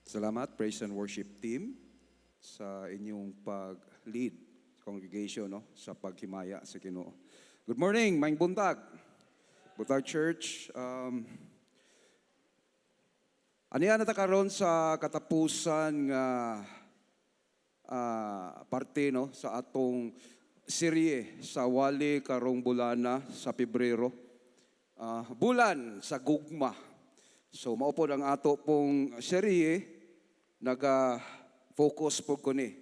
Salamat, praise and worship team, sa inyong pag-lead sa congregation, no, sa paghimaya sa Ginoo. Good morning, maayong buntag. Buntag, Church. Ania na ta karon sa katapusan nga parte, no, sa atong serye sa wali karong bulana sa Pebrero. Bulan sa Gugma. So mao pod ang ato pong serye, naga-focus po ko ni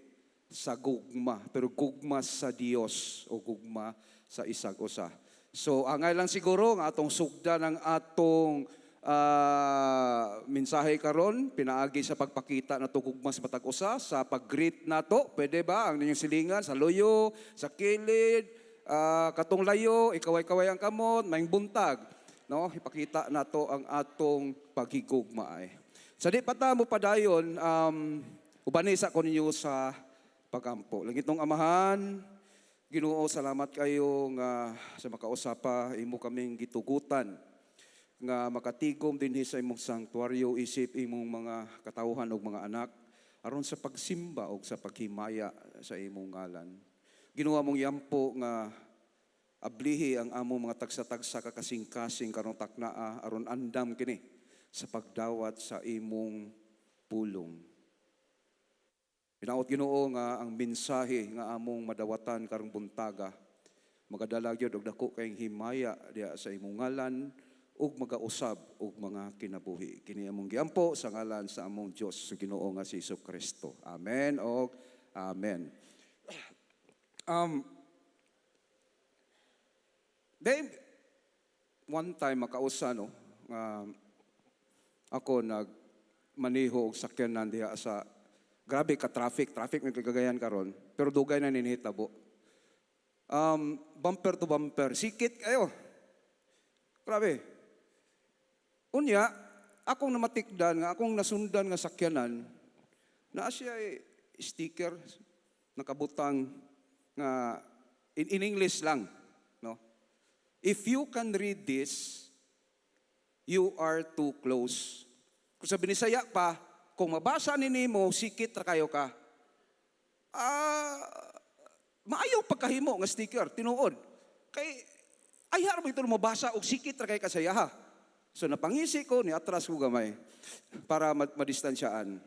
sa gugma, pero gugma sa Dios o gugma sa isag usa. So angay lang siguro ang atong sugdan ang atong mensahe karon pinaagi sa pagpakita nato gugma sa matag usa sa pag-greet nato. Pwede ba ang inyong silingan sa luyo, sa kilid, katong layo, ikaway-kaway ang kamot, "Maayong buntag," no? Ipakita nato ang atong paghigugma ay. Sa di pa ta mo padayon, ubani sa ko ninyo sa pagampo. Langitnong Amahan, Ginoo, salamat kayo nga sa makausa pa imo kaming gitugutan nga makatigom dinhi sa imong sanktuaryo isip imong mga katawhan ug mga anak aron sa pagsimba ug sa paghimaya sa imong ngalan. Ginoo, among yampo nga ablihi ang among mga tagsa-tagsa ka kasing-kasing karong taknaa aron andam kini sa pagdawat sa imong pulong. Hinaot, Ginoo, nga ang mensahe nga among madawatan karong buntaga magadala gyud og dako kayong himaya diha sa imong ngalan ug magausab og mga kinabuhi. Kini among giampo sa ngalan sa among Dios sa Ginoo nga si Kristo. Amen og amen. Then, one time makausa, no, nga ako nag maniho og sakyanan diha sa grabe ka traffic, traffic may kagagayan karon, pero dugay na ninhitabo. Bumper to bumper, sikit kayo. Grabe. Unya, akong namatikdan nga akong nasundan nga sakyanan, naa siya sticker nakabutang nga in English lang, no? "If you can read this, you are too close." Kung sa Binisaya pa, "Kung mabasa ni nimo, sikit ra kayo ka." Maayo pagkahimo nga sticker, tinuod. Kay ayha ra mo ito mabasa og sikit ra kay ka saya ha. So napangisi ko, ni atras ko gamay para madistansyaan.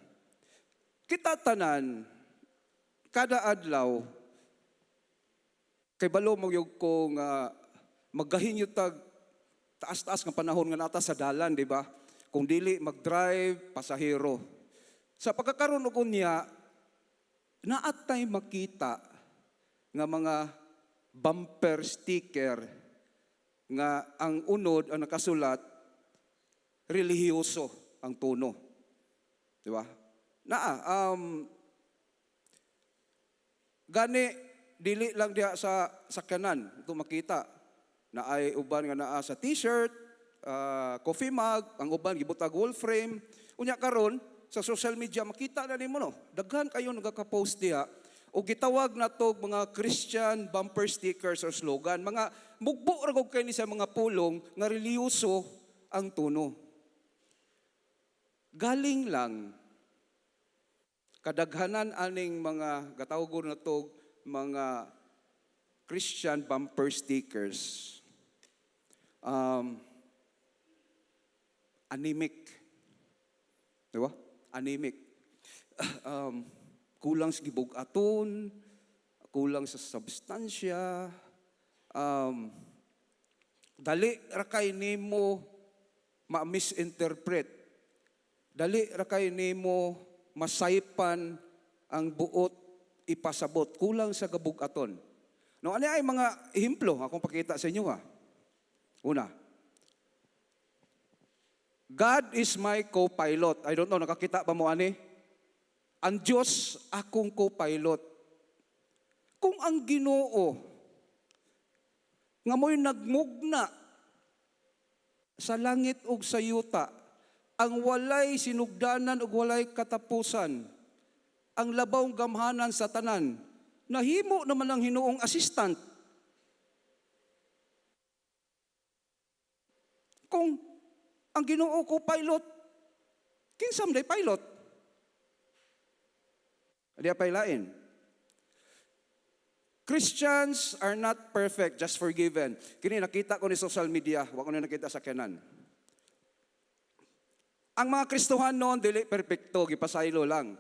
Kita tanan kada adlaw kay balo mo yung ko nga maggahin yung tag taas-taas nga panahon nga nata sa dalan, di ba? Kung dili mag-drive, pasahero. Sa pagkakaroon og unya, naatay makita nga mga bumper sticker nga ang unod ang nakasulat, relihiyoso ang tono. Di ba? Naa gani dili lang diha sa sakyanan ito makita, na ay uban nga naa sa T-shirt, coffee mug, ang uban gibutag wall frame. Unya karon sa social media makita na nimo, no. Daghan kayo nagaka-post diha o gitawag na to mga Christian bumper stickers or slogan, mga mugbo ra gud kay ni sa mga pulong nga relihiyoso ang tono. Galing lang kadaghanan aning mga gatawgon na to mga Christian bumper stickers, anemic. Di ba? Anemic. Kulang sa gibug-aton, kulang sa substansya, dali ra kay nimo ma-misinterpret. Dali ra kay nimo masaypan ang buot ipasabot. Kulang sa gabug-aton. No, ano ay mga ehemplo akong pakita sa inyo ha. Una, "God is my co-pilot." I don't know, nakakita ba mo ani? "Ang Diyos akong co-pilot." Kung ang Ginoo nga mo'y nagmugna sa langit ug sa yuta, ang walay sinugdanan ug walay katapusan, ang labaw gamhanan sa tanan, nahimo naman ang Ginoong assistant. Kung ang Ginoo co-pilot, kinsa man day pilot? Diya pa'y lain. Christians are not perfect, just forgiven. Kini nakita ko ni social media, wa ko ni nakita sa kanan. Ang mga Kristohanon dili perpekto, gipasaylo lang.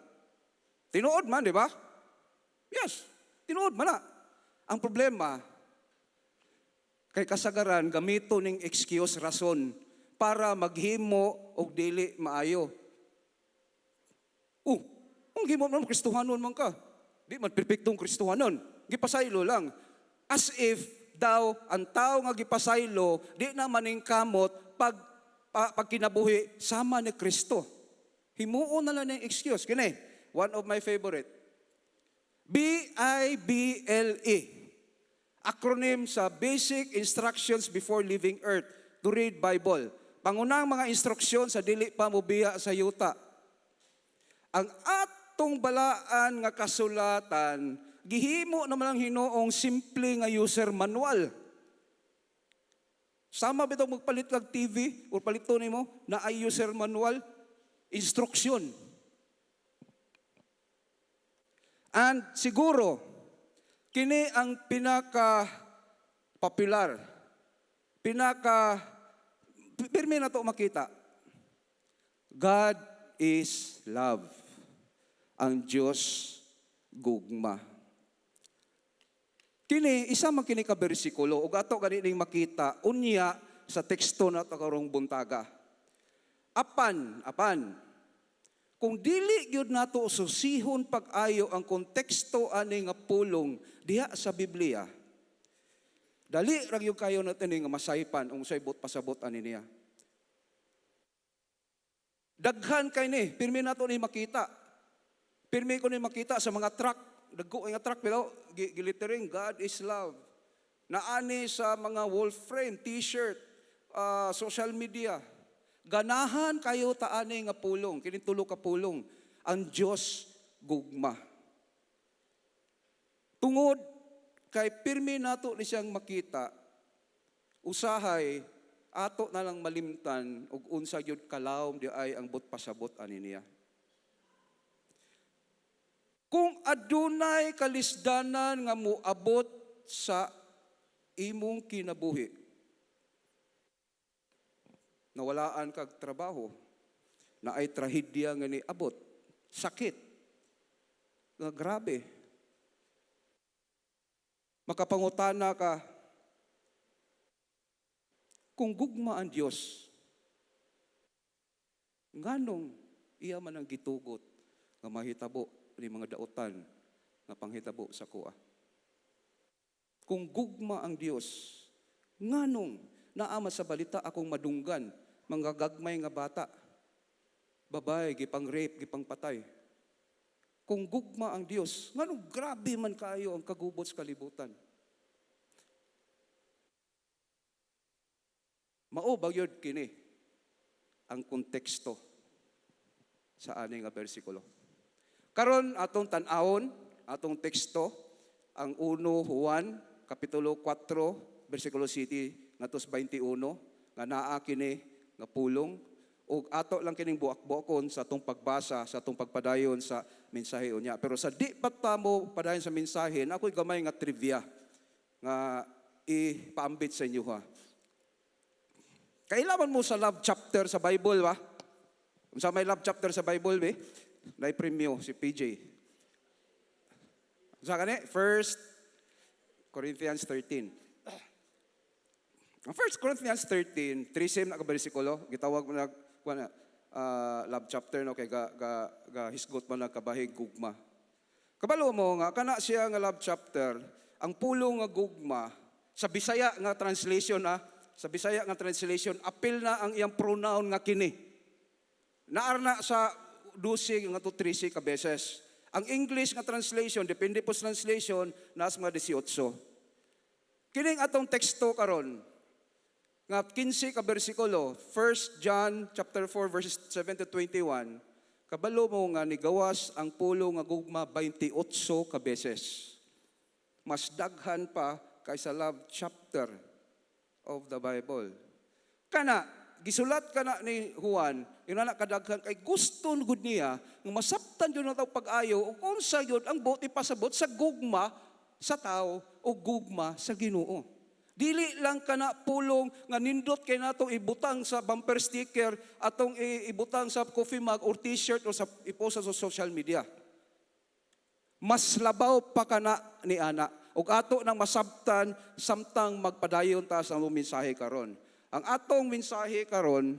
Tinuod man, di ba? Yes, tinuod man na. Ang problema, kay kasagaran gamito ning excuse, rason para maghimo og dili maayo. Oh, ang himo man, Kristohanon man ka. Di man perpektong Kristohanon. Gipasaylo lang. As if daw ang tao nga gipasaylo di na maningkamot pag pagkinabuhi sama ni Kristo. Himuon na lang ng excuse. Kini, one of my favorite. BIBLE. Acronym sa Basic Instructions Before Leaving Earth to Read Bible. Pangunang mga instruksyon sa dili pa mobiya sa yuta. Ang atong balaan nga kasulatan, gihimo naman ang Hinoong simple nga user manual. Sama bitaw magpalit kag TV or palito nimo na ay user manual, instruction. And siguro kini ang pinaka popular, pinaka pirmi na to makita. God is love. Ang Diyos gugma. Kini isa man kini ka bersikulo ug ato gani ning makita unya sa teksto nato karong buntaga. Apan, apan, kung dili gyud nato susihon pag-ayo ang konteksto ani nga pulong diha sa Biblia, dali ra gyud kayo natin nga masaypan unsay buot pasabot ani niya. Daghan kay ni, pirmi nato ni makita. Pirmi ko ni makita sa mga truck, dagko nga truck pero gilittering "God is love." Naani sa mga wall frame, T-shirt, social media. Ganahan kayo taani nga pulong, kining tulo ka pulong, ang Dios gugma. Tungod kay pirmi nato ni siyang makita, usahay ato na lang malimtan og unsa gyud kalawom di ay ang buot pasabot ani niya. Kung adunay kalisdanan nga moabot sa imong kinabuhi, nawalaan kag trabaho, na ay trahedya nga niabot, sakit, nga grabe. Makapangutana ka, kung gugma ang Dios, nganong iya man ang gitugot nga mahitabo ni mga dautan nga panghitabo sa kuha? Kung gugma ang Dios, nganong naa man sa balita akong madunggan, mga gagmay nga bata, babae, gipang rape, gipang patay? Kung gugma ang Dios, nganong grabe man kayo ang kagubot sa kalibutan? Mao ba gyud kini ang konteksto sa ani nga bersikulo? Karon atong tan-awon atong teksto, ang 1 Juan kapitulo 4 bersikulo 7 ngadto sa 21 nga naa kini nga pulong, ug ato lang kining buak-buakon sa atong pagbasa, sa atong pagpadayon sa mensahe unya. Pero sa di pa ta mo padayon sa mensahe, na ako'y gamay nga trivia nga ipaambit sa inyo ha. Kailangan mo sa love chapter sa Bible ba? Unsa may love chapter sa Bible be? Nay premyo si PJ. Unsa kani? First Corinthians 13. Ang 1 Corinthians 13, 13 na ka bersikulo, gitawag mo na kuan na, love chapter no, kay ga hisgot man nagkabahig gugma. Kabalo mo nga kana siya nga love chapter, ang pulong nga gugma sa Bisaya nga translation, sa Bisaya nga translation, apil na ang iyang pronoun nga kini. Naar na sa 12 nga to 13 ka beses. Ang English nga translation, depende po sa translation, nas mga 18. Kining atong teksto karon nga 15 ka bersikulo, 1 John chapter 4 verses 7 to 21, kabalo mo nga nigawas ang pulong nga gugma 28 ka beses. Mas daghan pa kaysa love chapter of the Bible. Kana, Gisulat kana ni Juan, inana kadaghan kay gusto gud niya nga masabtan jud nato pag-ayo ug unsa gyud ang buot ipasabot sa gugma sa tao o gugma sa Ginoo. Dili lang kana pulong nga nindot kay nato ibutang sa bumper sticker, atong ibutang sa coffee mug or T-shirt o sa ipost sa social media. Mas labaw pa kana ni ana ug ato nang masabtan samtang magpadayon ta sa among mensahe karon. Ang atong mensahe karon,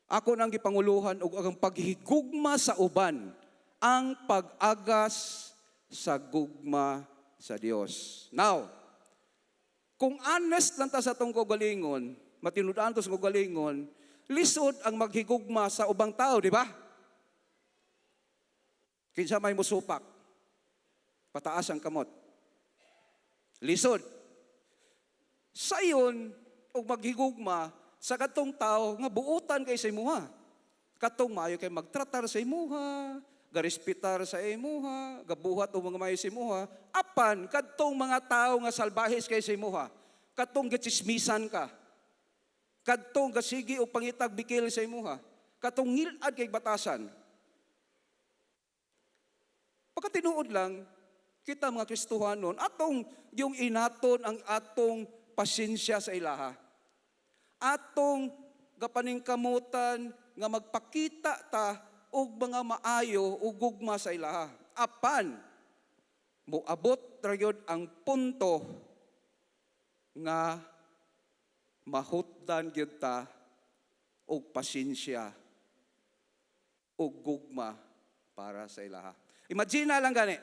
ako nang gipanguluhan og ang paghigugma sa uban, ang pag-agas sa gugma sa Dios. Now, kung honest lang ta sa atong kaugalingon, matinud-an to sa kaugalingon, lisod ang maghigugma sa ubang tao, di ba? Kinsa may musupak? Pataas ang kamot. Lisod. Sayon, og maghigugma sa katong tao nga buutan kay sa imuha. Katong maayo kay magtratar sa imuha, garespetar sa imuha, gabuhat og mga maayo sa imuha, apan kadtong mga tao nga salbahis kay sa imuha, katong gitsismisan ka, kadtong gasigi og pangitag bikil sa imuha, katong ngilad kay batasan. Pagkatinuod lang, kita mga Kristohanon, atong yung inaton ang atong pasensya sa ilaha. Atong gapaningkamutan nga magpakita ta og mga maayo ug gugma sa ilaha. Apan moabot ra gyud ang punto nga mahutdan gyud ta og pasensya ug gugma para sa ilaha. Imagine na lang gani.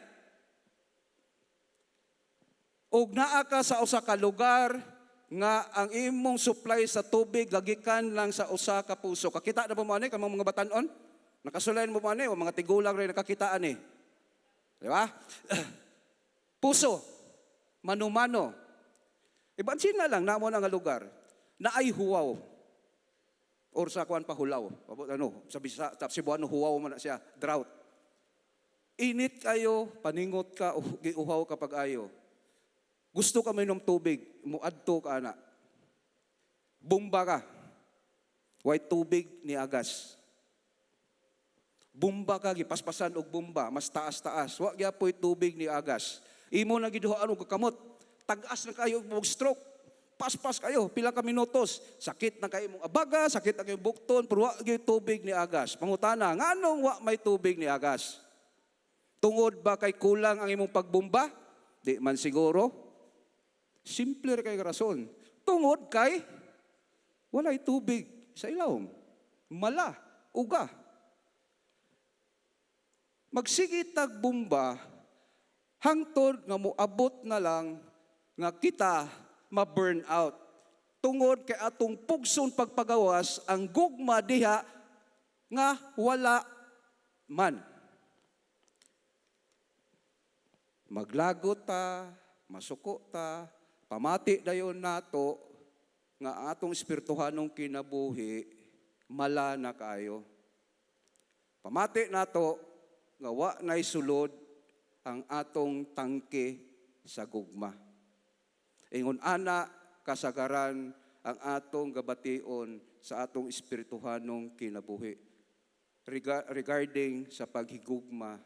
Og naa ka sa usa ka lugar nga ang imong supply sa tubig gagikan lang sa usa ka puso. Kakita na ba mo ani kamong mga batanon? Nakasulayan mo mo ani o mga tigulang rin nakakita ani? Di ba? Puso, mano-mano. Imagine na lang namo na nga lugar na ay huwaw. Or sa kuan pa, hulaw. Ano, sa Bisa, sa Cebuano, huwaw man na siya, drought. Init kayo, paningot ka, giuhaw ka pag ayo. Gusto ka mainom tubig, muadto ka ana. Bumba ka. Way tubig ni agas. Bumba ka, gipaspasan og bumba, mas taas-taas. Wa gyapoy tubig ni agas. Imo na giduhaan og kamot. Tag-as na kayo og stroke. Paspas kayo, pila ka minutos. Sakit na kayo mong abaga, sakit na kayo bukton, pero wa gyud tubig ni agas. Pangutana, nganong wa may tubig ni agas? Tungod ba kay kulang ang imong pagbumba? Di man siguro. Simple ra kay rason. Tungod kay walay tubig sa ilawom. Mala, uga. Magsige tag bumba hangtod nga moabot na lang nga kita ma-burn out. Tungod kay atong pugson pagpagawas ang gugma diha nga wala man. Maglagot ta, masuko ta, pamati dayon nato nga atong espirituhanong kinabuhi mala na kayo. Pamati nato nga wa nay sulod ang atong tangke sa gugma. Ingon ana kasagaran ang atong gabation sa atong espirituhanong kinabuhi regarding sa paghigugma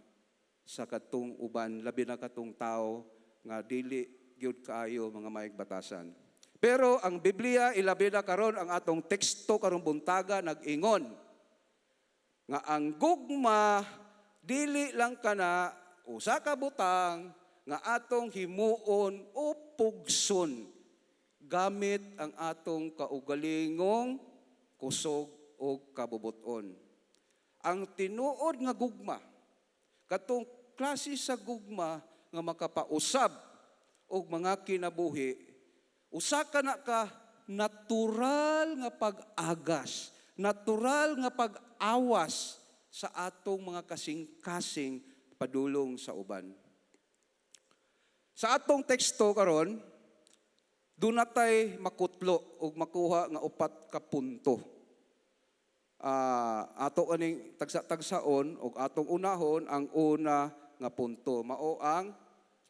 sa katong uban, labi na katong tao nga dili gyud kaayo mga maayog batasan. Pero ang Biblia, ilabi na karon ang atong teksto karong buntaga, nag-ingon nga ang gugma dili lang kana usa ka butang nga atong himuon o pugson gamit ang atong kaugalingong kusog o kabubuton. Ang tinuod nga gugma, katong klase sa gugma nga makapausab og mga kinabuhi, usa ka na ka natural nga pag-agas, natural nga pag-awas sa atong mga kasing-kasing padulong sa uban. Sa atong teksto karon, doon natay makutlo og makuha nga upat ka punto. Ato aning tagsa-tagsaon og atong unahon ang una nga punto. Mao ang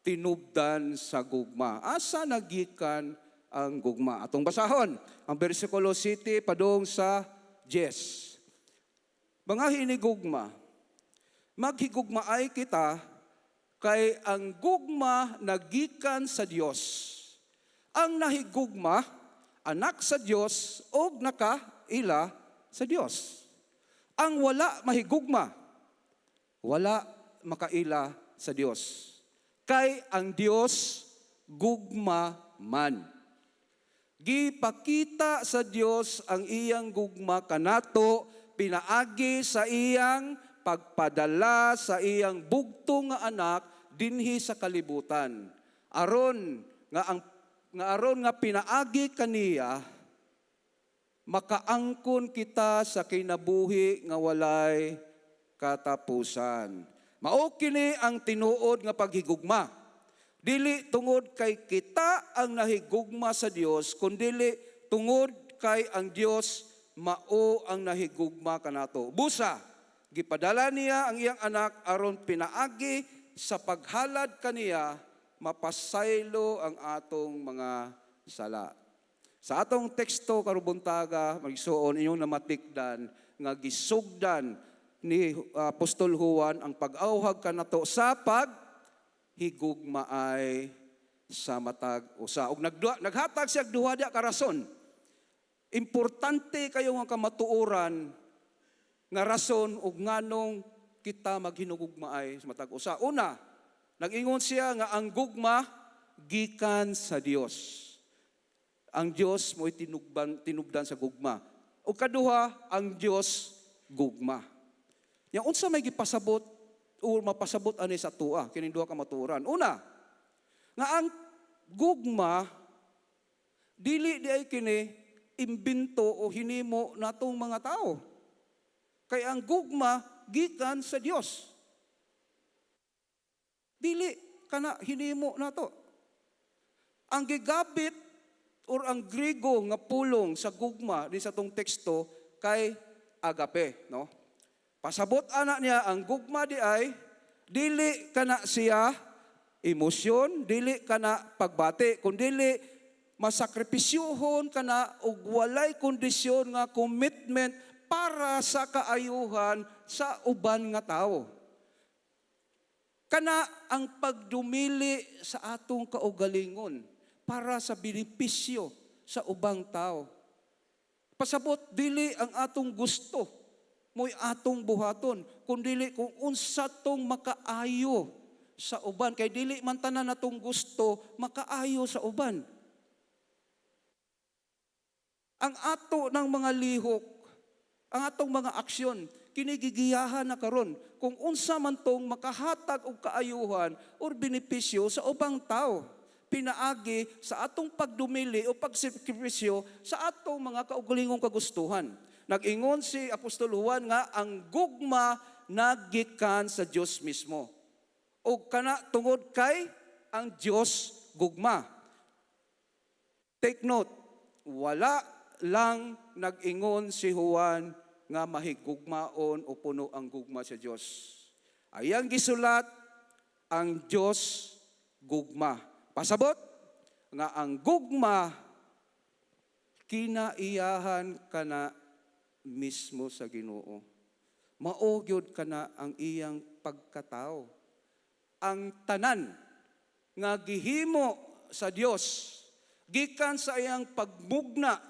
tinubdan sa gugma. Asa nagikan Ang gugma. Atong basahon ang bersikulo 7 padung sa 10. Mga hinigugma, maghigugmaay kita kay ang gugma nagikan sa Dios. Ang nahigugma, anak sa Dios og nakaila sa Dios. Ang wala mahigugma, wala makaila sa Dios. Kay ang Dios gugma man. Gipakita sa Dios ang iyang gugma kanato pinaagi sa iyang pagpadala sa iyang bugtong nga anak dinhi sa kalibutan. Aron nga pinaagi kaniya makaangkon kita sa kinabuhi nga walay katapusan. Mao kini ang tinuod nga paghigugma. Dili tungod kay kita ang nahigugma sa Dios, kundili tungod kay ang Dios mao ang nahigugma kanato. Busa, gipadala niya ang iyang anak aron pinaagi sa paghalad kaniya mapasaylo ang atong mga sala. Sa atong teksto karong buntaga, mga igsuon, inyong namatikdan nga gisugdan ni Apostol Juan ang pag-awhag kanato sa paghigugmaay sa matag usa. Og naghatag siya og duha diha ka rason. Importante kayo nga kamatuoran nga rason ug nganong kita maghinugugmaay sa matag usa. Una, nag-ingon siya nga ang gugma gikan sa Dios. Ang Dios mo'y tinubdan sa gugma. Ug kaduha, ang Dios gugma. Yang unsa may gipasabot o mapasabot ani sa atoa kining duha ka matuoran? Una, nga ang gugma dili diay kini imbento o hinimo natong mga tao. Kay ang gugma gikan sa Dios. Dili kana hinimo nato. Ang gigabit or ang Griego nga pulong sa gugma di sa tong teksto kay agape, no? Pasabot ana niya, ang gugma di ay dili kana siya emosyon, dili kana pagbati, kundili masakripisyuhon kana og walay kondisyon nga commitment para sa kaayuhan sa uban nga tawo. Kana ang pagdumili sa atong kaugalingon para sa benepisyo sa ubang tao. Pasabot, dili ang atong gusto mo'y atong buhaton, kundili kung unsa tong makaayo sa uban, kay dili man tanan natong gusto makaayo sa uban. Ang ato ng mga lihok, ang atong mga aksyon, kinigigiyahan na karon kung unsa man tong makahatag og kaayuhan or benepisyo sa ubang tao pinaagi sa atong pagdumili o pagsakripisyo sa atong mga kaugalingong kagustuhan. Nag-ingon si Apostol Juan nga ang gugma nagikan sa Dios mismo. O kana tungod kay ang Dios gugma. Take note, wala lang nag-ingon si Juan nga mahigugmaon o puno ang gugma sa Dios. Ayang gisulat, ang Dios gugma. Pasabot nga ang gugma kinaiyahan kana mismo sa Ginoo. Mao gyud kana ang iyang pagkatao. Ang tanan nga gihimo sa Dios gikan sa iyang pagmugna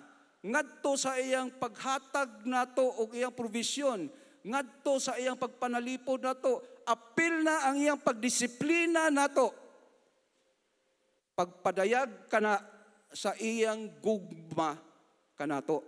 ngadto sa iyang paghatag nato og iyang provision, ngadto sa iyang pagpanalipod nato, apil na ang iyang pagdisiplina nato, pagpadayag kana sa iyang gugma kanato.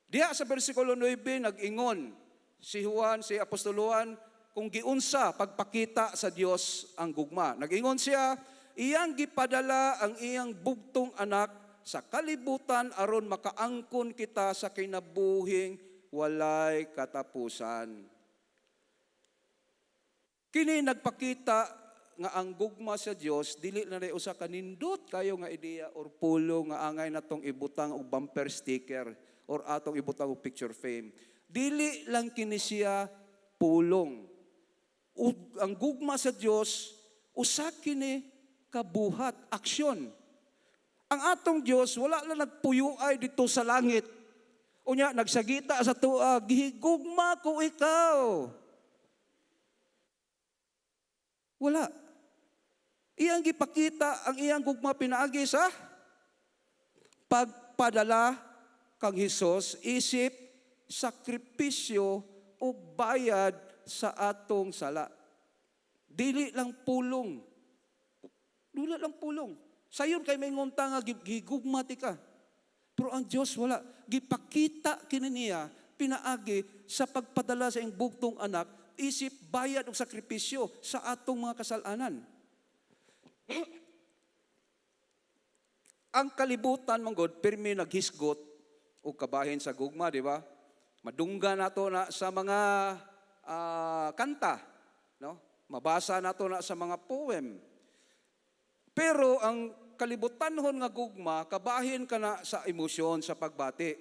Diha sa bersikulo 9, nag-ingon si Juan, si Apostol Juan, kung giunsa pagpakita sa Dios ang gugma. Nag-ingon siya, iyang gipadala ang iyang bugtong anak sa kalibutan aron makaangkon kita sa kinabuhing walay katapusan. Kini nagpakita nga ang gugma sa Dios dili na rin usa ka nindot kayo nga ideya or pulong nga angay natong ibutang og bumper sticker or atong ibutang og picture frame. Dili lang kini siya pulong. Ug ang gugma sa Dios usa kini kabuhat, aksyon. Ang atong Dios wala lang nagpuyuay dito sa langit. Unya nagsagita sa atoa, "Gihigugma ko ikaw." Wala. Iyang gipakita ang iyang gugma pinaagi sa pagpadala kang Hesus isip sakripisyo o bayad sa atong sala. Dili lang pulong. Dili lang pulong. Sayon kay maingon ta nga gigugma ti ka. Pero ang Diyos wala. Gipakita kini niya pinaagi sa pagpadala sa iyang bugtong anak isip bayad og sakripisyo sa atong mga kasalanan. Ang kalibutan man gud pirmi naghisgot og kabahin sa gugma, di ba? Madungga nato na sa mga kanta, no? Mabasa nato na sa mga poem. Pero ang kalibutanhon nga gugma kabahin kana sa emosyon sa pagbati.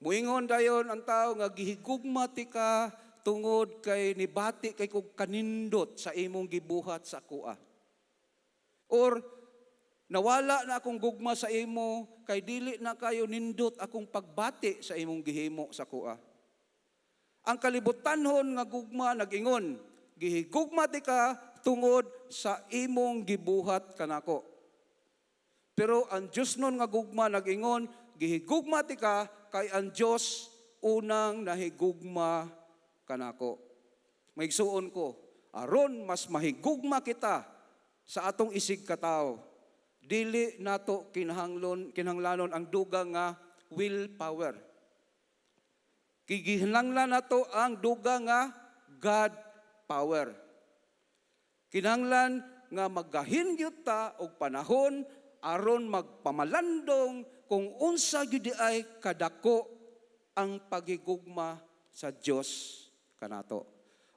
Muingon dayon ang tao nga gihigugma ti ka tungod kay nibati kay kog kanindot sa imong gibuhat sa akoa. Or nawala na akong gugma sa imo kay dili na kayo nindot akong pagbati sa imong gihimo sa akoa. Ang kalibutanhon nga gugma nag-ingon, gihigugma ti ka tungod sa imong gibuhat kanako. Pero ang Diyos nun nga gugma nag-ingon, gihigugma ti ka kay ang Diyos unang nahigugma kanako. Maigsuon ko, aron mas mahigugma kita sa atong isig katawo, dili nato kinahanglanon ang dugang nga willpower. Gikinahanglan nato ang dugang nga God power. Kinahanglan nga maggahin gyud ta og panahon aron magpamalandong kung unsa gyud ay kadako ang pagigugma sa Dios kanato.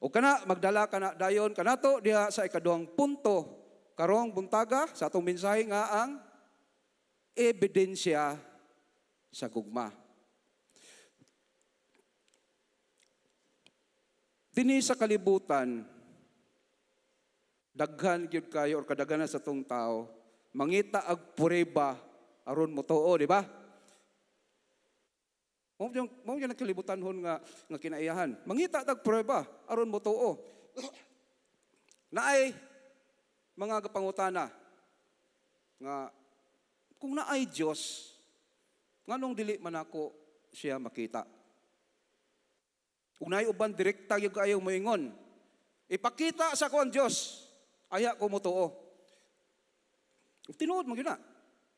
O kana magdala kana dayon kanato diha sa ikaduhang punto karong buntaga sa atong mensahe nga ang ebidensya sa gugma. Dinhi sa kalibutan, daghan gyud kayo or kadaghanan sa tong tao mangita og prueba aron motuo, di ba? Mao yung kalibutan hon nga nga kinaiyahan. Mangita tag prueba aron motuo. Naay mga gapangutana nga kung naay Dios, nganong dili man ako siya makita? Kung naay uban, direkta gyud kaayo moingon, "Ipakita sa ko ang Dios, aya ko motuo." Tinuod man gyud na.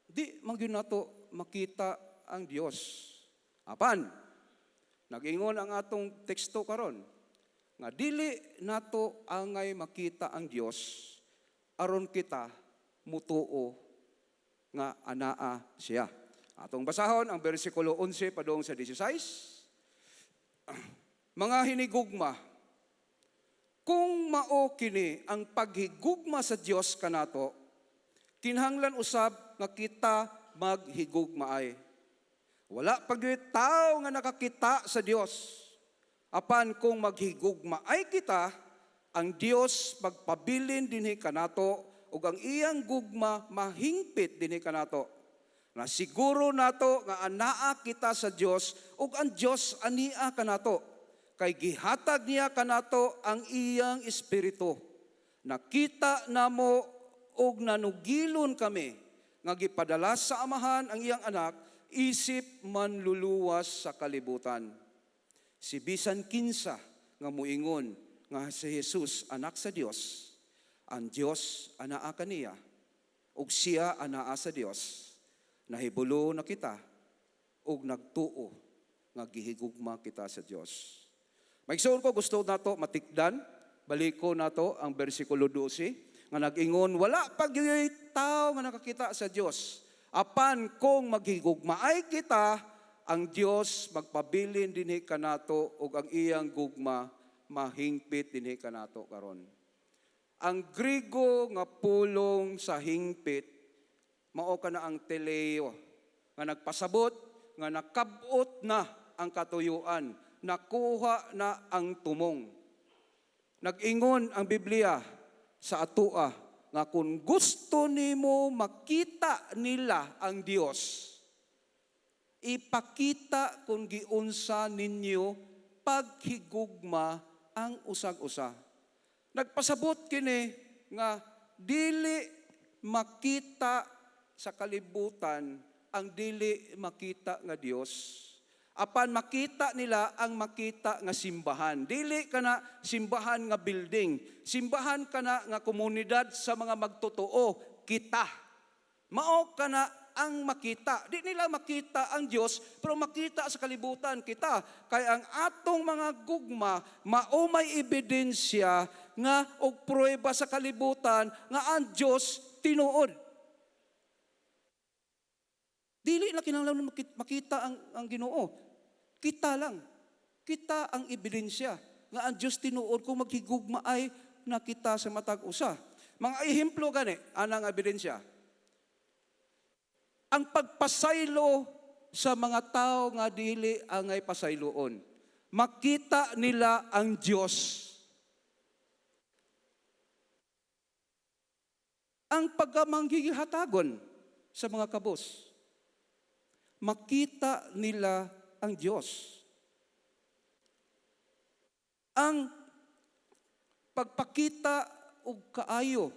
Di man gyud nato makita ang Dios. Apan, nag-ingon ang atong teksto karon nga dili nato angay makita ang Dios aron kita mutuo nga anaa siya. Atong basahon ang bersikulo 11 padung sa 16. Mga hinigugma, kung mao kini ang paghigugma sa Dios kanato, kinahanglan usab nga kita maghigugmaay. Wala pa gyud tao nga nakakita sa Dios. Apan kung maghigugmaay kita, ang Dios magpabilin dinhi kanato ug ang iyang gugma mahingpit dinhi kanato. Na siguro nato nga anaa kita sa Dios ug ang Dios ania kanato. Kay gihatag niya kanato ang iyang espiritu. Nakita namo ug nanugilon kami nga gipadala sa Amahan ang iyang anak isip manluluwas sa kalibutan. Si bisan kinsa nga muingon nga si Jesus anak sa Dios, ang Dios anaa kaniya ug siya anaa sa Dios. Nahibulo na kita ug nagtuo nga gihigugma kita sa Dios. Maigsoon ko, gusto nato matikdan, baliko nato ang bersikulo 12 nga nag-ingon wala pa gyud tao nga nakakita sa Dios. Apan kung maghigugmaay kita, ang Dios magpabilin dinhi kanato ug ang iyang gugma mahingpit dinhi kanato karon. Ang Grigo nga pulong sa hingpit mao kana ang teleo nga nagpasabot nga nakabot na ang katuyuan, nakuha na ang tumong. Nag-ingon ang Biblia sa atoa nga kung gusto nimo makita nila ang Dios, ipakita kung giunsa ninyo paghigugma ang usag-usa. Nagpasabot kini nga dili makita sa kalibutan ang dili makita nga Dios. Apan makita nila ang makita nga simbahan. Dili kana simbahan nga building. Simbahan kana nga komunidad sa mga magtotoo, kita. Mao kana ang makita. Di nila makita ang Dios, pero makita sa kalibutan kita. Kay ang atong mga gugma, mao may ebidensya nga og pruweba sa kalibutan nga ang Dios tinuod. Dili na kinahanglan makita ang Ginoo. Kita lang. Kita ang ebidensya nga ang Dios tinuod kung maghigugma ay nakita sa matag usa. Mga ehemplo gani anang ebidensya. Ang pagpasaylo sa mga tao nga dili angay pasayloon. Makita nila ang Dios. Ang pagkamanggigihatagon sa mga kabos. Makita nila ang Diyos. Ang pagpakita og kaayo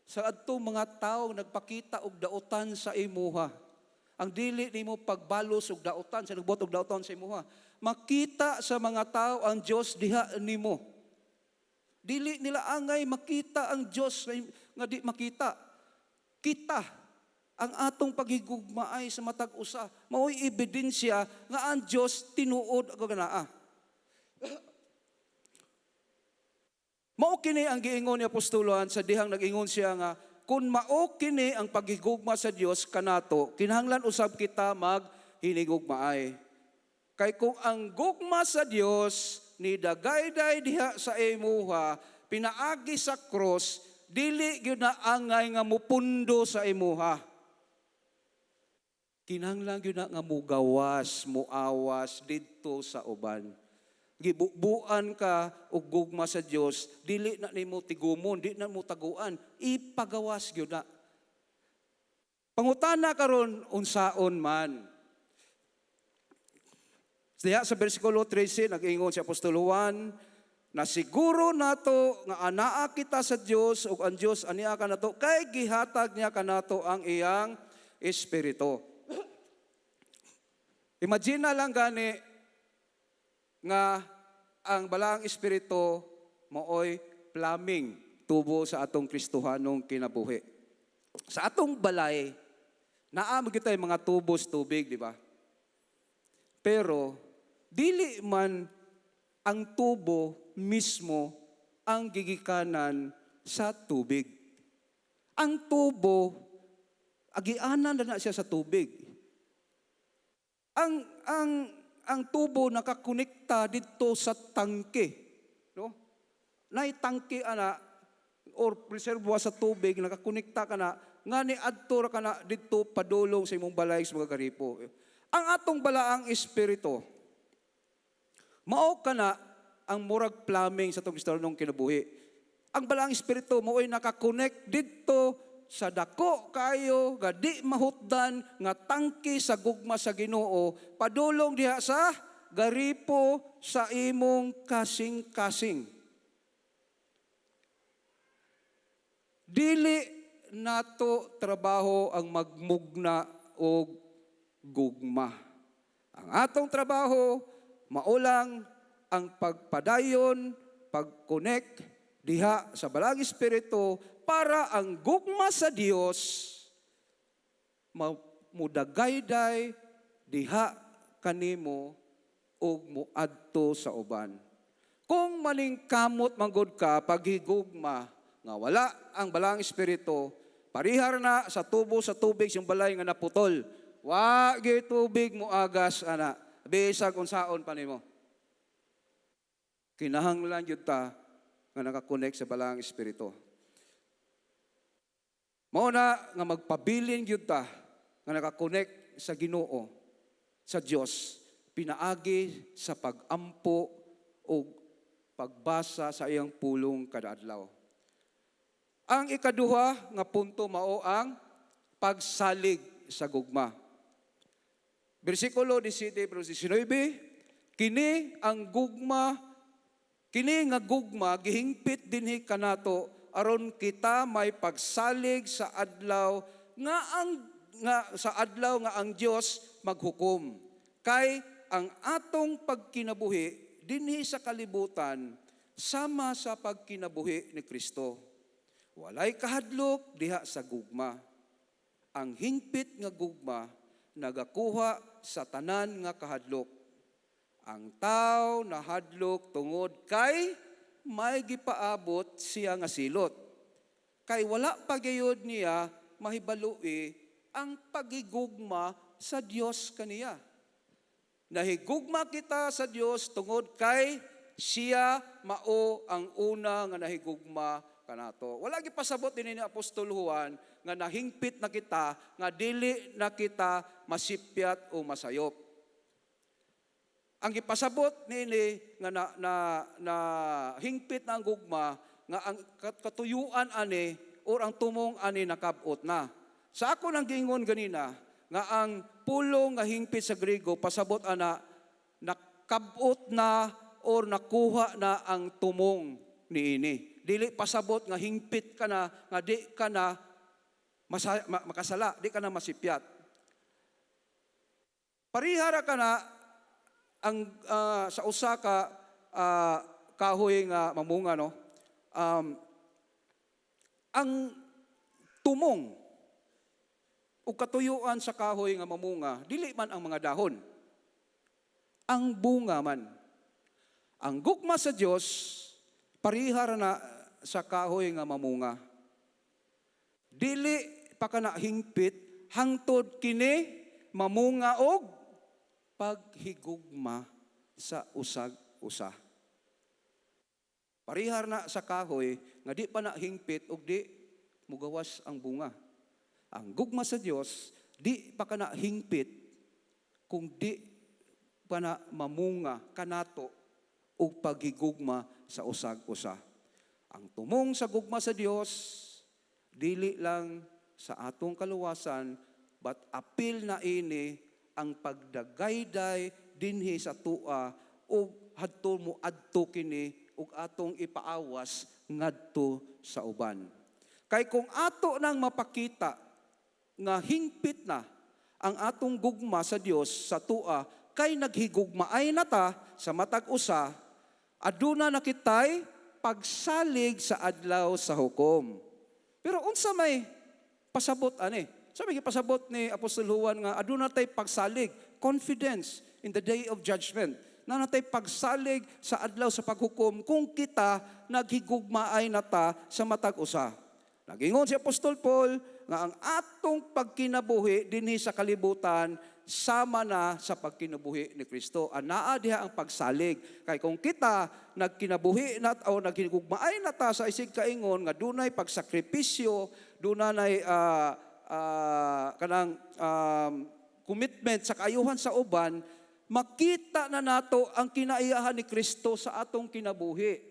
sa adtong mga tawo nagpakita og dautan sa imuha. Ang dili nimo pagbalos og dautan sa nagbuhat og dautan sa imuha. Makita sa mga tao ang Dios diha nimo. Dili nila angay makita ang Dios nga di makita. Kita ang atong paghigugmaay sa matag usa mao'y ebidensya nga ang Dios tinuod ug naa. Mao kini ang giingon ni Apostol Juan sa dihang nag-ingon siya nga kung mao kini ang paghigugma sa Dios kanato, kinahanglan usab kita maghinigugmaay. Kay kung ang gugma sa Dios ni dagayday diha sa imuha pinaagi sa cross, dili gyud na angay nga mupundo sa imuha. Kinahanglan gyud na nga mugawas, muawas didto sa uban. Gibubuan ka og gugma sa Dios, dili na nimo tigumon, di na mo taguan, ipagawas gyud na. Pangutana karon, unsaon man? Diha sa bersikulo 13, nag-ingon si Apostol Juan, na siguro nato nga anaa kita sa Dios ug ang Dios ania kanato kay gihatag niya kanato ang iyang espiritu. Imagine na lang gani nga ang balaang espiritu maoy plumbing tubo sa atong Kristohanong kinabuhi. Sa atong balay, naa man kita mga tubos tubig, di ba? Pero dili man ang tubo mismo ang gigikanan sa tubig. Ang tubo, agianan na na siya sa tubig. Ang tubo nakakonekta didto sa tangke, no? Nay tangke ana or reservoir sa tubig, nakakonekta ka na nga ni adto ra ka na didto padulong sa imong balay sa mga garipo. Ang atong balaang espiritu mao kana ang murag plumbing sa atong Kristohanong kinabuhi. Ang balaang espiritu mao'y nakakonect didto sa dako kayo nga di mahutdan nga tangke sa gugma sa Ginoo padulong diha sa garipo sa imong kasing-kasing. Dili nato trabaho ang magmugna og gugma. Ang atong trabaho maulang ang pagpadayon, pag-connect diha sa Balaang Espiritu para ang gugma sa Dios mudagayday diha kanimo ug muadto sa uban. Kung maningkamot manggod ka paghigugma nga wala ang Balaang Espiritu, parihar na sa tubo sa tubig siyang balay nga naputol. Wa gyud tubig moagas ana, bisag unsaon pa nimo. Kinahanglan gyud ta nga nakakonect sa Balaang Espiritu. Mao na nga magpabilin gyud ta nga nakakonect sa Ginoo, sa Dios, pinaagi sa pag-ampo o pagbasa sa iyang pulong kada adlaw. Ang ikaduha nga punto mao ang pagsalig sa gugma. Bersikulo 17 pero 19, kini ang gugma, kini nga gugma gihingpit dinhi kanato aron kita may pagsalig sa adlaw nga ang Dios maghukom. Kay ang atong pagkinabuhi dinhi sa kalibutan sama sa pagkinabuhi ni Kristo. Walay kahadlok diha sa gugma. Ang hingpit nga gugma nagakuha sa tanan nga kahadlok. Ang tao nahadlok tungod kay may gipaabot siya nga silot. Kay wala pa gayud niya mahibalui ang pagigugma sa Dios kaniya. Nahigugma kita sa Dios tungod kay siya mao ang una nga nahigugma kanato. Wala gipasabot din ni Apostol Juan nga nahingpit na kita nga dili na kita masipyat o masayop. Ang gipasabot niini nga na hingpit na ang gugma nga ang katuyuan ani or ang tumong ani nakabot na. Sa ako nang giingon ganina nga ang pulong nga hingpit sa Griego, pasabot ana nakabot na or nakuha na ang tumong niini. Dili pasabot nga hingpit ka na nga di ka na makasala, di ka na masipyat. Parihara ka na ang sa usa ka kahoy nga mamunga, no. Ang tumong o katuyuan sa kahoy nga mamunga, dili man ang mga dahon. Ang bunga man. Ang gugma sa Dios parihara na sa kahoy nga mamunga. Dili pa kana hingpit hangtod kini mamunga og paghigugma sa usag usa. Parihar na sa kahoy nga di pa na hingpit ug di mugawas ang bunga. Ang gugma sa Dios di pa kana hingpit kung di pa na mamunga kanato og paghigugma sa usag usa. Ang tumong sa gugma sa Dios dili lang sa atong kaluwasan, but apil na ini ang pagdagayday dinhi sa tua ug hadto mo adto kini ug atong ipaawas ngadto sa uban. Kay kung ato nang mapakita nga hingpit na ang atong gugma sa Dios sa tua kay naghigugmaay na ta sa matag usa, aduna na kitay pagsalig sa adlaw sa hukom. Pero unsa may pasabot ani? Sabi pasabot ni Apostol Juan nga aduna tay pagsalig, confidence in the day of judgment. Na natay pagsalig sa adlaw sa paghukom kung kita naghigugmaay na ta sa matag usa. Nagingon si Apostol Paul nga ang atong pagkinabuhi dinhi sa kalibutan sama na sa pagkinabuhi ni Kristo. Anaa diha ang pagsalig. Kay kung kita nagkinabuhi na o naghigugmaay na ta sa isig kaingon nga dunay pagsakripisyo, dunay kanang commitment sa kaayuhan sa uban, makita na nato ang kinaiyahan ni Kristo sa atong kinabuhi.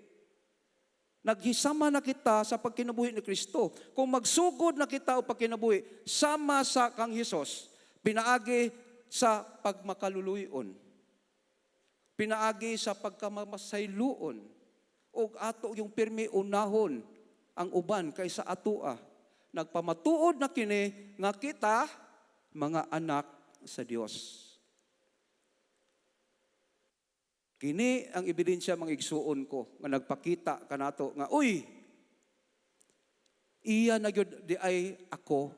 Naghisama na kita sa pagkinabuhi ni Kristo. Kung magsugod na kita o pagkinabuhi, sama sa kang Hesus, pinaagi sa pagmakaluluyon, pinaagi sa pagkamamasayloon, o ato yung pirmi unahon ang uban kaysa atoa. Nagpamatuod na kini nga kita mga anak sa Dios. Kini ang ebidensya, mga igsuon ko, nga nagpakita kanato nga, uy, iya na gyud di ay ako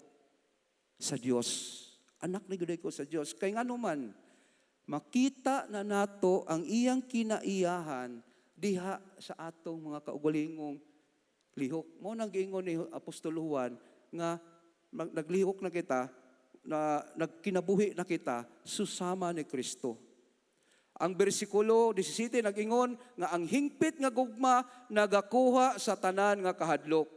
sa Dios. Anak na gyud ko sa Dios. Kay ngano man makita na nato ang iyang kinaiyahan diha sa atong mga kaugalingong lihok. Mao nang giingon ni Apostol Juan nga naglihok na kita, na nagkinabuhi na kita susama ni Kristo. Ang bersikulo 17 nag-ingon nga ang hingpit nga gugma nagakuha sa tanan nga kahadlok.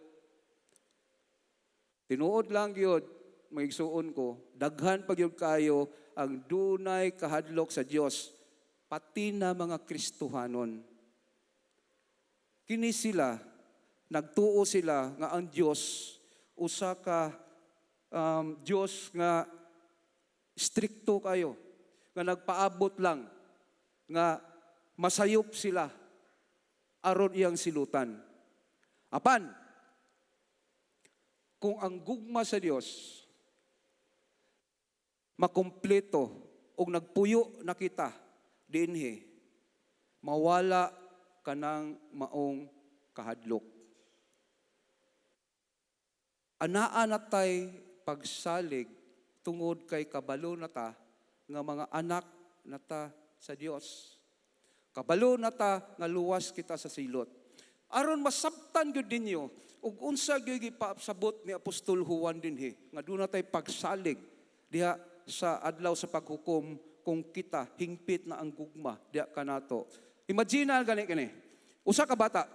Tinuod lang gyud, mga igsuon ko, daghan pa gyud kayo ang dunay kahadlok sa Dios, pati na mga Kristohanon. Kini sila Nagtuo sila nga ang Dios usa ka Dios nga strikto kayo, nga nagpaabot lang nga masayop sila aron iyang silutan. Apan, kung ang gugma sa Dios makumpleto og nagpuyo na kita dinhi, mawala kanang maong kahadlok. Anaa na tay pagsalig tungod kay kabalo na ta nga mga anak na ta sa Dios. Kabalo na ta nga luwas kita sa silot. Aron masabtan gyud ninyo ug unsa gyud gipasabot ni Apostol Juan dinhi nga duna tay pagsalig diha sa adlaw sa paghukom kung kita hingpit na ang gugma diha kanato. Imagine gani kini. Usa ka bata,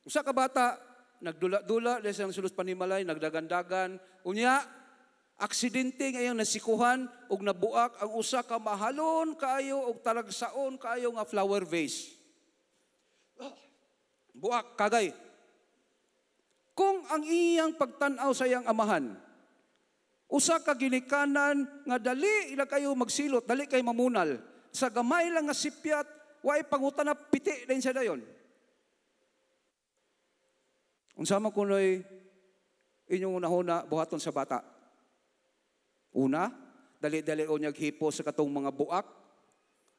usa ka bata nagdula-dula diha sa sulod panimalay, nagdagandagan. Unya, aksidente nga iyang nasikuhan ug nabuak ang usa ka mahalon kaayo og talagsaon kaayo nga flower vase. Buak kagay. Kung ang iyang pagtan-aw sa iyang amahan, usa ka ginikanan nga dali ila kayo magsilot, dali kay mamunal. Sa gamay lang nga sipyat, waay pangutana, piti din siya dayon. Unsa man kunoy inyong unahuna buhaton sa bata? Una, dali-dali o niyag hipo sa katong mga buak,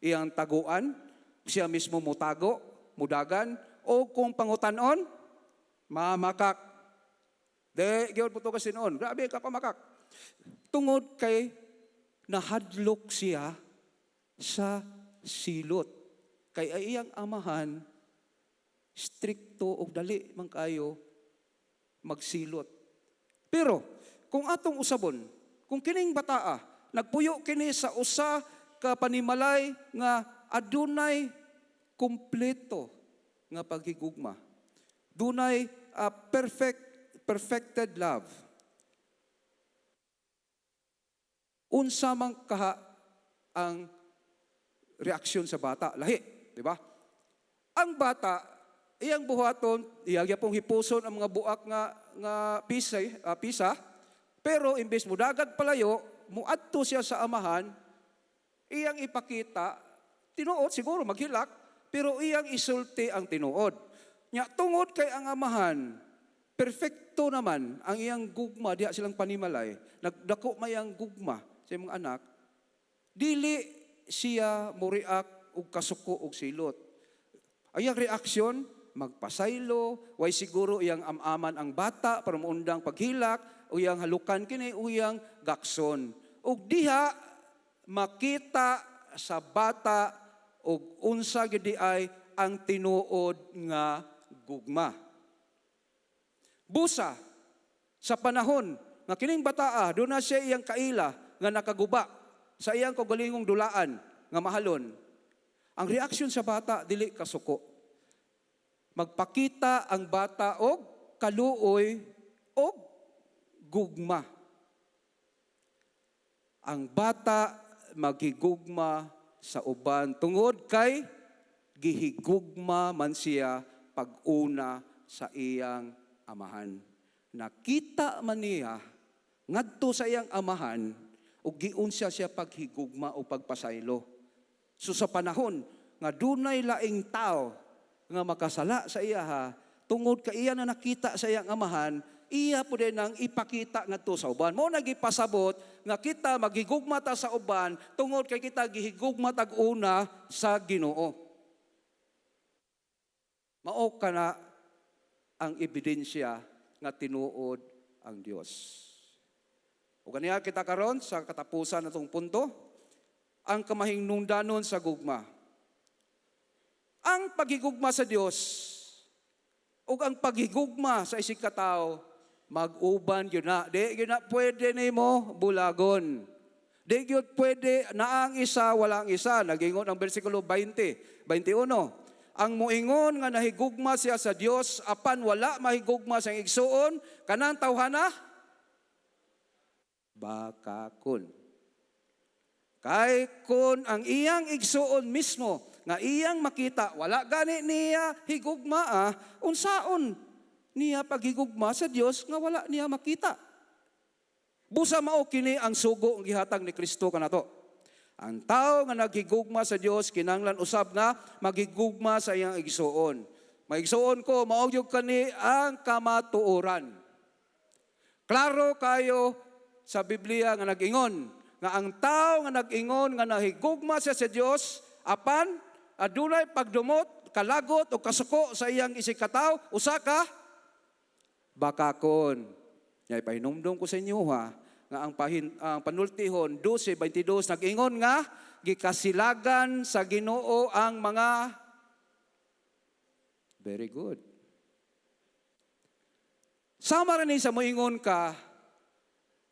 iyang taguan, siya mismo mutago, mudagan, o kung pangutanon, mamakak. De, gyud po to kasi noon. Grabe ka pamakak. Tungod kay nahadlok siya sa silot. Kay ay iyang amahan, strikto og dali man kayo magsilot. Pero kung atong usabon, kung kining bataa nagpuyo kini sa usa ka panimalay nga adunay kumpleto nga paghigugma, dunay perfected love. Unsa man kaha ang reaksyon sa bata? Lahi, di ba? Ang bata, iyang buhaton, iyang pong hipuson ang mga buak nga nga pisa, pero imbes mudagag palayo, muadto siya sa amahan, iyang ipakita, tinuod siguro maghilak, pero iyang isulti ang tinuod. Nya tungod kay ang amahan, perfecto naman ang iyang gugma diha silang panimalay, nagdako may ang gugma sa imong anak, dili siya moriak og kasuko og silot. Ang iyang reaksyon, magpasaylo, way siguro iyang amaman ang bata para muundang paghilak, o iyang halukan kini, o iyang gakson. Ug diha makita sa bata og unsa gyud di ay ang tinuod nga gugma. Busa sa panahon nga kining bataa duna siya iyang kaila nga nakaguba sa iyang kaugalingong dulaan nga mahalon. Ang reaksyon sa bata, dili kasuko. Magpakita ang bata og kaluoy og gugma. Ang bata maghigugma sa uban tungod kay gihigugma man siya pag-una sa iyang amahan. Nakita man niya ngadto sa iyang amahan ug giunsa siya paghigugma o pagpasaylo. So sa panahon nga dunay laing tao nga makasala sa iya ha, tungod ka iya na nakita sa iyang amahan, iya po din ang ipakita ngadto sa uban. Mao nagipasabot nga kita maghigugma ta sa uban tungod kay kita gihigugma tag una sa Ginoo. Mao kana ang ebidensya nga tinuod ang Dios. O ganiya kita karon sa katapusan natong punto, ang kamahinungdanon sa gugma. Ang paghigugma sa Dios ug ang paghigugma sa isig ka tawo, mag-uban gyud na. Di gyud na pwede nimo bulagon. Di gyud pwede na ang isa, wala ang isa. Nagingon ang bersikulo 20, 21. Ang muingon nga nahigugma siya sa Dios apan wala mahigugma sa igsuon, kanang tawhana bakakon. Kay kung ang iyang igsuon mismo nga iyang makita, wala gani niya higugmaa, unsaon niya paghigugma sa Dios nga wala niya makita? Busa mao kini ang sugo ang gihatag ni Kristo kanato. Ang tao nga naghigugma sa Dios kinahanglan usab nga maghigugma sa iyang igsuon. Maigsuon ko, mao gyud kani ang kamatuoran. Klaro kayo sa Biblia nga nag-ingon nga ang tao nga nag-ingon nga nahigugma siya sa Dios apan adunay pagdumot, kalagot o kasuko sa iyang isigkatawo, usa ka bakakon. Nya ipahinumdum ko sa inyo ha, nga ang Panultihon 12:22 nag-ingon nga gikasilagan sa Ginoo ang mga. Very good. Sama ra ni sa moingon ka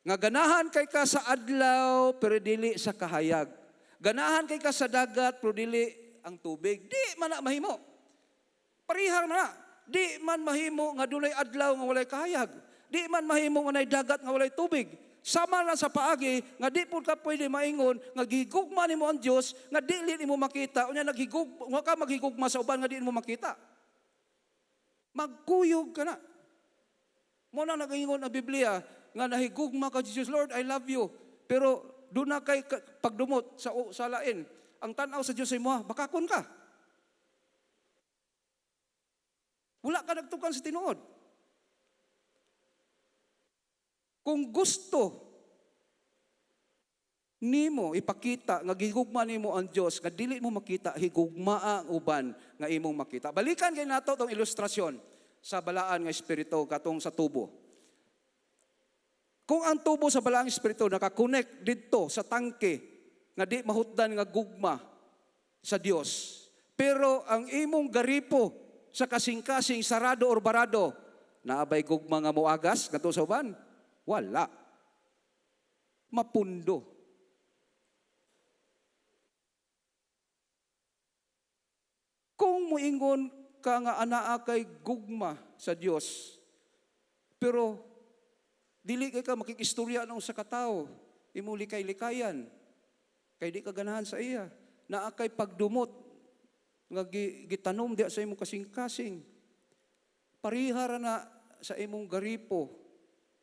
nga ganahan kay ka sa adlaw pero dili sa kahayag. Ganahan kay ka sa dagat pero dili ang tubig. Di man na mahimo. Parihar man na. Di man mahimo nga dunay adlaw nga walay kahayag. Di man mahimo nga nay dagat nga walay tubig. Sama lang sa paagi nga di pud ka pwede maingon nga gigugma nimo ang Dios nga dili nimo makita, unya nga ka maghigugma sa uban nga di nimo makita. Magkuyog ka na. Mao na nagaingon ang Biblia nga nahigugma ka Jesus, "Lord, I love you." Pero duna kay pagdumot sa lain. Ang tan-aw sa Dios sa imo, bakakon ka. Wala ka nagtukan sa tinuod. Kung gusto nimo ipakita nga gihigugma nimo ang Dios nga dili mo makita, higugmaa ang uban nga imong makita. Balikan kay nato tong ilustrasyon sa balaan nga espiritu katong sa tubo. Kung ang tubo sa balaang espiritu nakakonect didto sa tangke nga di mahutdan nga gugma sa Dios, pero ang imong garipo sa kasing-kasing sarado or barado, naabay gugma nga moagas ngadto sa uban? Wala. Mapundo. Kung moingon ka nga anaa kay gugma sa Dios, pero dili kay ka makikistorya ng usa ka tawo, imo likay-likayan, kay di ka ganahan sa iya, naa kay pagdumot nga gitanom diha sa imong kasing-kasing. Parihara na sa imong garipo,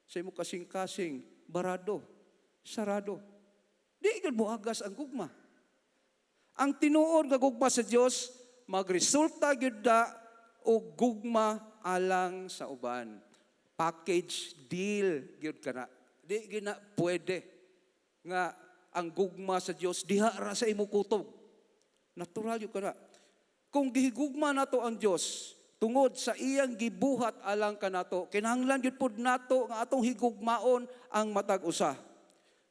sa imong kasing-kasing, barado, sarado. Di gyud moagas ang gugma. Ang tinuod nga gugma sa Dios magresulta gyud da og gugma alang sa uban. Package deal gyud kana. Di gyud na pwede nga ang gugma sa Dios diha ra sa imong kutob. Natural gyud kana. Kung gihigugma nato ang Dios tungod sa iyang gibuhat alang kanato, kinahanglan gyud pud nato nga atong higugmaon ang matag usa.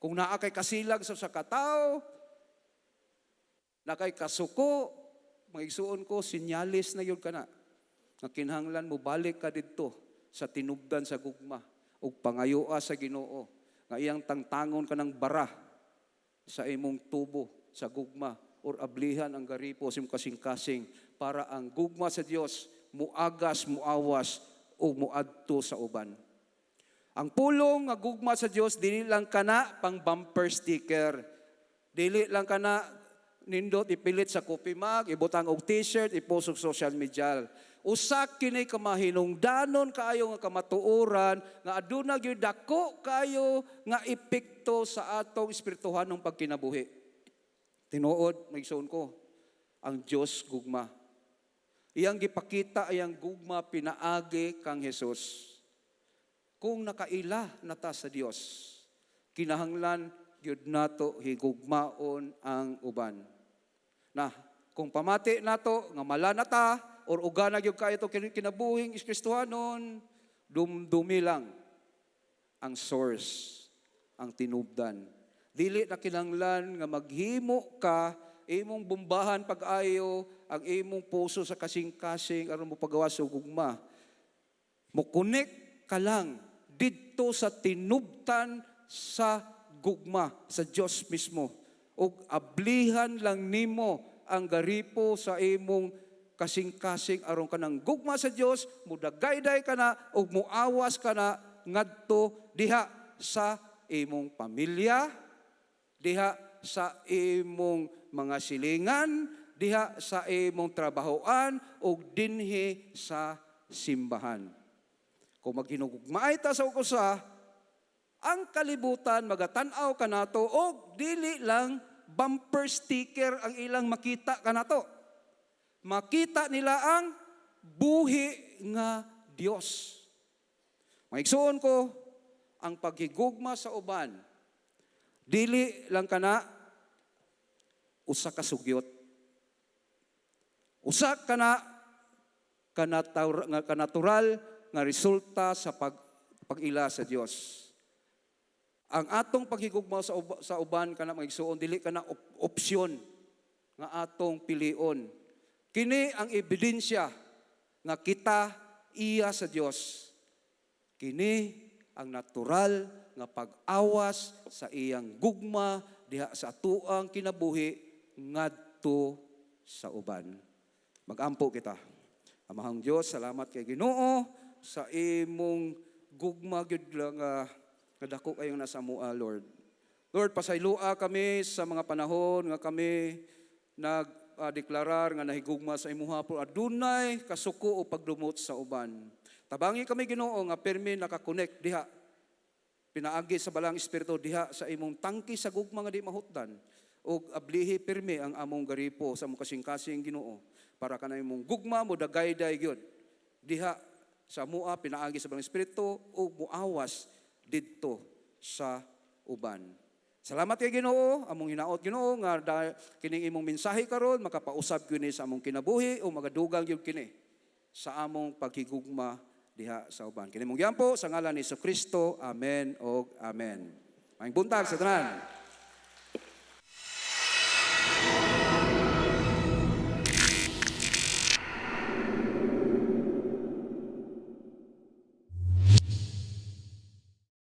Kung naa kay kasilag sa usa ka tawo, naa kay kasuko, mga ko, sinyalis na yun kana nga kinahanglan mo balik ka didto sa tinubdan sa gugma ug pangayoa sa Ginoo nga iyang tangtangon ka ng bara sa imong tubo sa gugma or ablihan ang garipo sa imong kasing-kasing para ang gugma sa Dios muagas, muawas o muadto sa uban. Ang pulong nga gugma sa Dios dili lang kana pang bumper sticker. Dili lang kana nindot ipilit sa coffee mug, ibutang og t-shirt, ipost og social media. Usa kini ka mahinungdanon kaayo nga kamatuoran nga aduna gyud dako kaayo nga epekto sa atong espirituhanong pagkinabuhi. Tinuod, maigsoon ko, ang Dios gugma. Iyang gipakita iyang gugma pinaagi kang Hesus. Kung nakaila na ta sa Dios, kinahanglan gyud nato higugmaon ang uban. Na kung pamati nato nga mala na ta or ugana gyud kaayo to kinabuhing Kristohanon, dumdumi lang ang source, ang tinubdan. Dili na kinahanglan nga maghimo ka imong bumbahan pag-ayo ang imong puso sa kasing-kasing aron mo pagawa sa gugma. Mo-connect ka lang didto sa tinubtan sa gugma sa Dios mismo. Ug ablihan lang nimo ang garipo sa imong kasing-kasing aron kanang gugma sa Dios mudagayday ka na ug muawas ka na ngadto diha sa imong pamilya, diha sa imong mga silingan, diha sa imong trabahoan ug dinhi sa simbahan. Kung maghinugmaay ta sa usa, ang kalibutan magatan-aw kanato og dili lang bumper sticker ang ilang makita kanato. Makita nila ang buhi nga Dios. Mga igsuon ko, ang paghigugma sa uban, dili lang kana usa ka sugyot. Usa kana nga kanatural nga resulta sa pag-ila sa Dios. Ang atong paghigugma sa uban kana, mga igsuon, dili kana opsyon nga atong pilion. Kini ang ebidensya nga kita iya sa Dios. Kini ang natural nga pag-awas sa iyang gugma diha sa atuang kinabuhi ngadto sa uban. Magampo kita. Amahang Dios, salamat kay Ginoo sa imong gugma gyud lang nga dako kayong nasa amoa, Lord. Lord, pasayloa kami sa mga panahon nga kami nagdeklarar nga nahigugma sa imuha pero adunay kasuko o pagdumot sa uban. Tabangi kami, Ginoo, nga pirmi naka-connect diha pinaagi sa Balaang Espiritu diha sa imong tangki sa gugma nga di mahutdan ug ablihi pirmi ang among garipo sa among kasing-kasing, Ginoo, para kana imong gugma mo dagayday gyud diha sa amoa pinaagi sa Balaang Espiritu ug muawas didto sa uban. Salamat kay Ginoo, among hinaot, Ginoo, nga kining imong mensahe karon makapausab gyud ni sa among kinabuhi o magadugang gyud kini sa among paghigugma diha sa uban. Kini among giampo sa ngalan ni Kristo. Amen og amen. Maayong buntag sa tanan.